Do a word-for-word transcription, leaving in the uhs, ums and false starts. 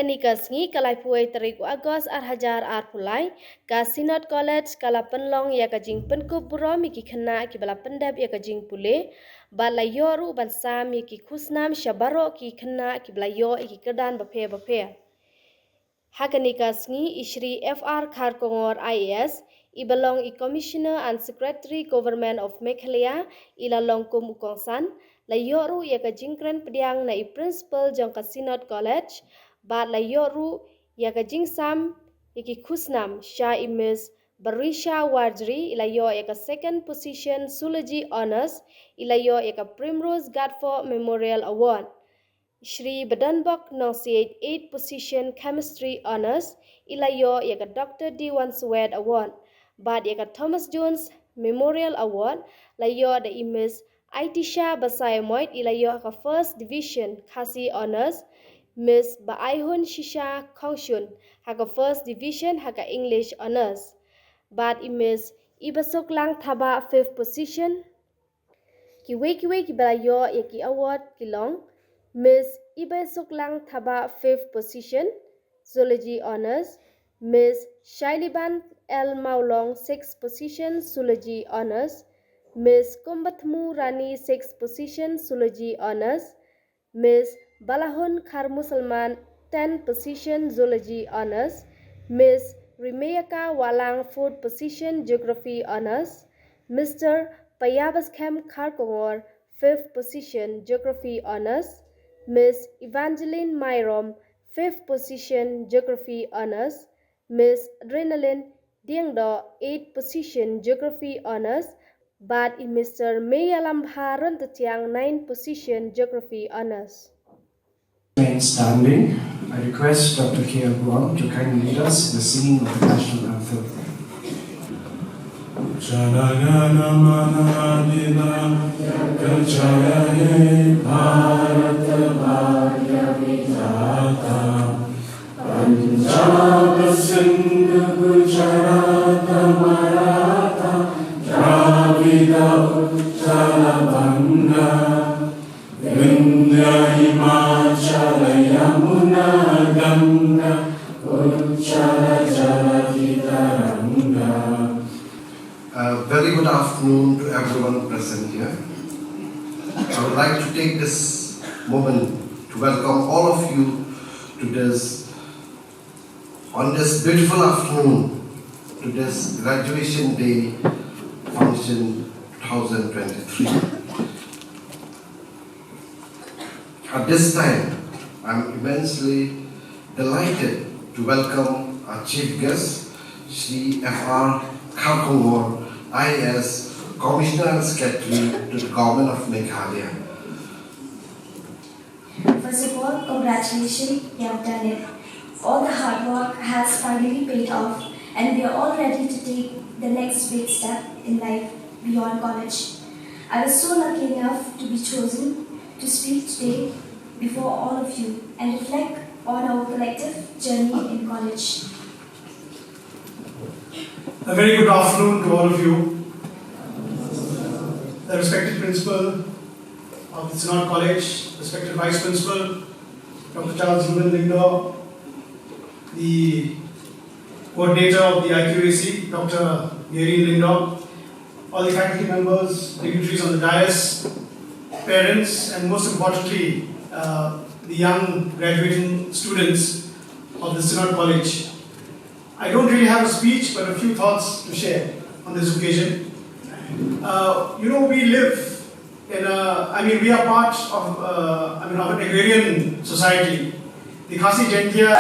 Kane ka sngi ka laiphew tarik u August ar hajar arphew lai, ka Synod College ka la pynlong ïa ka jingpynkup burom ïa ki khynnah kiba la pyndep ïa ka jingpule, bad la ïoh ruh ban sam ïa ki khusnam sha baroh ki khynnah kiba la ïoh ïa ki kyrdan bapher bapher. Ha kane ka sngi i Shri F R Kharkongor I A S, iba long i Commissioner and Secretary Government of Meghalaya, i la long kum u kongsan, la ïoh ruh ïa ka jingkren pdiang na i Principal jong ka Synod College, bad la ïoh ruh ïa ka jingsam ïa ki khusnam sha i Miss Barisha Warjri, i la ïoh ïa ka second position Zoology Honours, i la ïoh ïa ka Primrose Gatphoh Memorial Award. Shri Badanbok Nongsiej, eighth position, Chemistry Honours, i la ïoh ïa ka Doctor D Wanswet Award. Bad ïa ka Thomas Jones Memorial Award la ïoh da i Miss Aitisha Basaiawmoit, i la ïoh ha ka First Division, Khasi Honours, Miss Baaihun Shisha Khongshun ha ka First Division ha ka English Honours. Bad i Miss Ibasuklang Thabah, fifth position. Kiwei kiwei kiba la ïoh ïa ki award ki long: Miss Ibasuklang Thabah, fifth position, Zoology Honours; Miss Shailiban L Mawlong, sixth position, Zoology Honours; Miss Kumbathmu Rani, sixth position, Zoology Honours; Miss Balahun Kharmusalman, tenth position, Zoology Honours; Miss Rimeyaka Walang, fourth position, Geography Honours; Mister Payabaskhem Kharkongor, fifth position, Geography Honours; Miss Evangeline Myrom, fifth position, Geography Honours; Miss Adrenaline Diengdoh, eighth position, Geography Honours, bad i Mister Meyalambha Rentetiang, ninth position, Geography Honours. Remain standing. I request Doctor K L Buam to kindly lead us in the singing of the national anthem. जनगणमनादिनायक जय हे भारत भाग्य विधाता। पंजाब सिंध गुजरात मराठा द्राविड उत्कल बंग विंध्य हिमाचल यमुना गंगा उच्छल जल की तरंगा। A very good afternoon to everyone present here. I would like to take this moment to welcome all of you to this, on this beautiful afternoon, to this graduation day function two thousand twenty-three. At this time, I'm immensely delighted to welcome our chief guest, Shri F R Kharkongor, I A S, Commissioner and Secretary to the Government of Meghalaya. First of all, congratulations, you have done it. All the hard work has finally paid off, and we are all ready to take the next big step in life beyond college. I was so lucky enough to be chosen to speak today before all of you and reflect on our collective journey in college. A very good afternoon to all of you. The respected principal of the Synod College, respected vice principal, Doctor Charles Ruben Lyngdoh, the coordinator of the I Q A C, Doctor Gary Lyngdoh, all the faculty members, dignitaries on the dais, parents, and most importantly, uh, the young graduating students of the Synod College. I don't really have a speech, but a few thoughts to share on this occasion. Uh, you know, we live in a, I mean, we are part of, uh, I mean, of an agrarian society. The Khasi Jaintia